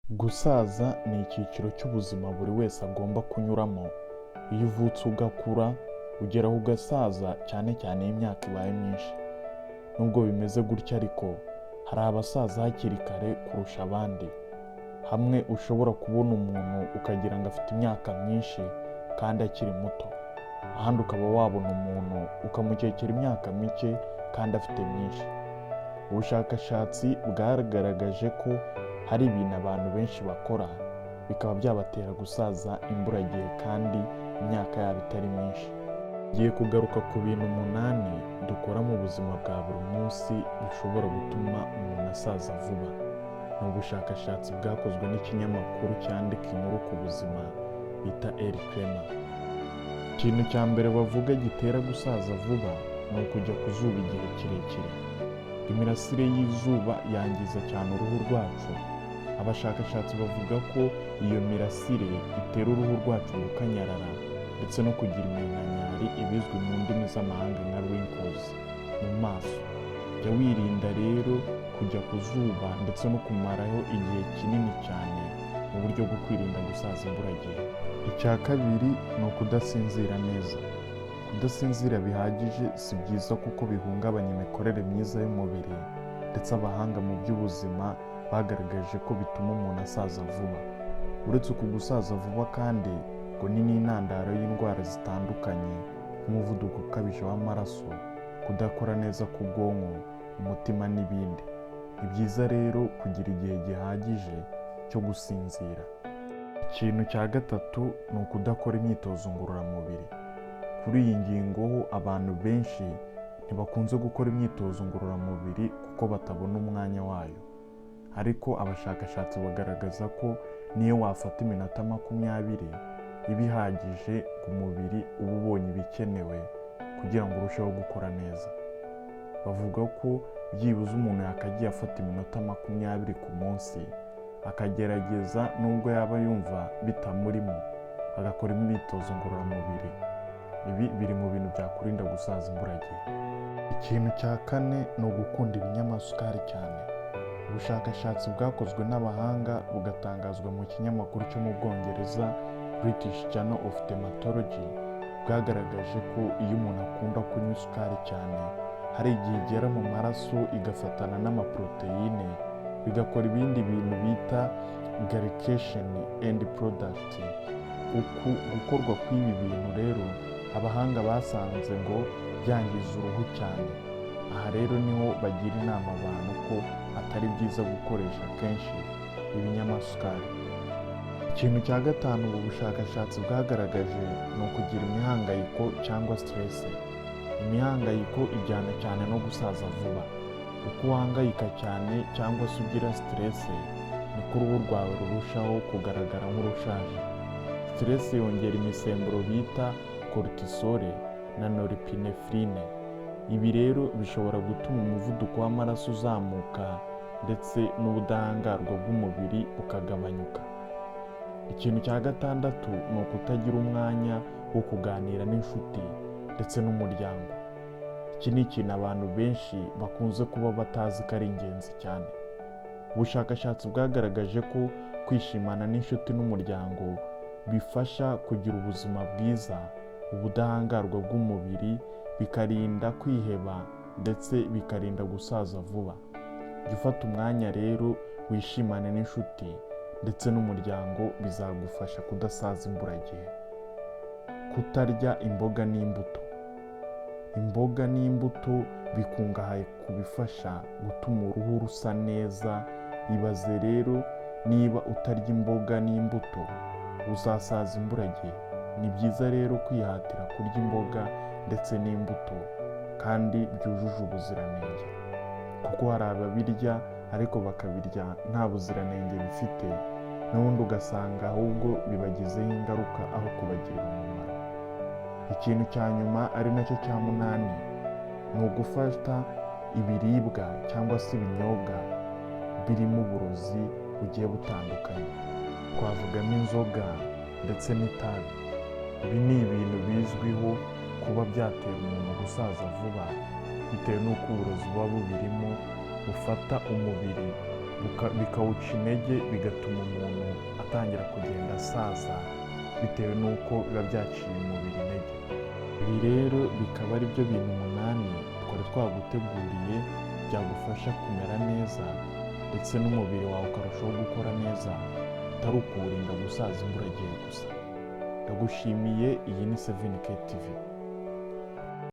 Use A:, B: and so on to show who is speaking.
A: Gusaza ni icyiciro cy'ubuzima buri wese agomba kunyuramo. Iyo uvutse ugakura, ugeraho ugasaza, cyane cyane iyo imyaka ibaye myinshi. Nubwo bimeze gutya ariko, hari abasaza hakiri kare kurusha abandi. Hamwe ushobora kubona umuntu ukagira ngo afite imyaka myinshi kandi akiri muto, ahandi ukaba wabona umuntu ukamukekera imyaka mike kandi afite myinshi. Ubushakashatsi bwagaragaje ko hari ibintu abantu benshi bakora bikaba byabatera gusaza imburagihe kandi imyaka yabo itari myinshi. Ngiye kugaruka ku bintu 8 dukora mu buzima bwa buri munsi bishobora gutuma umuntu asaza vuba. Ni ubushakashatsi bwakozwe n'ikinyamakuru cyandika inkuru ku buzima bita Elcrema. Ikintu cya mbere bavuga gitera gusaza vuba ni ukujya ku zuba igihe kirekire. Imirasire y'izuba yangiza cyane uruhu rwacu. Abashakashatsi bavuga ko iyo mirasire itera uruhu rwacu gukanyarara ndetse no kugira iminkanyari, ibizwi mu ndimi z'amahanga nka wrinkles, mu maso. Jya wirinda rero kujya ku zuba ndetse no kumaraho igihe kinini cyane mu buryo bwo kwirinda gusaza imburagihe. Icya kabiri ni ukudasinzira neza. Kudasinzira bihagije si byiza kuko bihungabanya imikorere myiza y'umubiri, ndetse abahanga mu by'ubuzima bagaragaje ko bituma umuntu asaza vuba. Uretse uku gusaza vuba kandi, ngo ni n'intandaro y'indwara zitandukanye nk'umuvuduko ukabije w'amaraso, kudakora neza k'ubwonko, umutima n'ibindi. Ni byiza rero kugira igihe gihagije cyo gusinzira. Ikintu cya gatatu ni ukudakora imyitozo ngororamubiri. Kuri iyi ngingo ho, abantu benshi ntibakunze gukora imyitozo ngororamubiri kuko batabona umwanya wayo. Ariko abashakashatsi bagaragaza ko niyo wafata iminota 20 iba ihagije ngo umubiri ube ubonye ibikenewe kugira ngo urusheho gukora neza. Bavuga ko byibuze umuntu yakagiye afata iminota 20 ku munsi, akagerageza nubwo yaba yumva bitamurimo, agakora imyitozo ngororamubiri. Ibi biri mu bintu byakurinda gusaza imburagihe. Ikintu cya kane ni ugukunda ibinyamasukari cyane. Ubushakashatsi bwakozwe n'abahanga bugatangazwa mu kinyamakuru cyo mu Bwongereza British Journal of Dermatology bwagaragaje ko iyo umuntu akunda kunywa isukari cyane, hari igihe igera mu maraso igafatana n'amaporoteyine, bigakora ibindi bintu bita glycation end product. Uku gukorwa kw'ibi bintu rero, abahanga basanze ngo byangiza uruhu cyane. Aha rero niho bagira inama abantu ko atari byiza gukoresha kenshi ibinyamasukari. Ikintu cya gatanu ubu bushakashatsi bwagaragaje ni ukugira imihangayiko cyangwa stress. Imihangayiko ijyana cyane no gusaza vuba. Uko uhangayika cyane cyangwa se ugira stress, niko uruhu rwawe rurushaho kugaragara nk'urushaje. Stress yongera imisemburo bita cortisol na norepinephrine. Ibi rero bishobora gutuma umuvuduko w'amaraso uzamuka ndetse n'ubudahangarwa bw'umubiri bukagabanyuka. Ikintu cya gatandatu ni ukutagira umwanya wo kuganira n'inshuti ndetse n'umuryango. Iki ni ikintu abantu benshi bakunze kuba batazi ko ari ingenzi cyane. Ubushakashatsi bwagaragaje ko kwishimana n'inshuti n'umuryango bifasha kugira ubuzima bwiza, ubudahangarwa bw'umubiri, bikarinda kwiheba ndetse bikarinda gusaza vuba. Jya ufata umwanya rero wishimane n'inshuti ndetse n'umuryango, bizagufasha kudasaza imburagihe. Kutarya imboga n'imbuto. Imboga n'imbuto bikungahaye ku bifasha gutuma uruhu rusa neza. Ibaze rero niba utarya imboga n'imbuto, uzasaza imburagihe. Ni byiza rero kwihatira kurya imboga ndetse n'imbuto kandi byujuje ubuziranenge, kuko hari ababirya ariko bakabirya nta buziranenge bifite, n'ubundi ugasanga ahubwo bibagizeho ingaruka aho kubagirira umumaro. Ikintu cya nyuma, ari nacyo cya munani, ni ugufata ibiribwa cyangwa se ibinyobwa birimo uburozi bugiye butandukanye. Twavugamo inzoga ndetse n'itabi. Ibi ni ibintu bizwiho kuba byatera umuntu gusaza vuba, bitewe n'uko uburozi buba bubirimo bufata umubiri. Bikawuca intege, bigatuma umuntu atangira kugenda asaza bitewe n'uko biba byaciye umubiri intege. Ibi rero bikaba ari byo bintu 8 twari twaguteguriye byagufasha kumera neza ndetse n'umubiri wawe ukarushaho gukora neza, bitari ukuwurinda gusaza imburagihe gusa. Ndagushimiye, iyi ni 7K TV.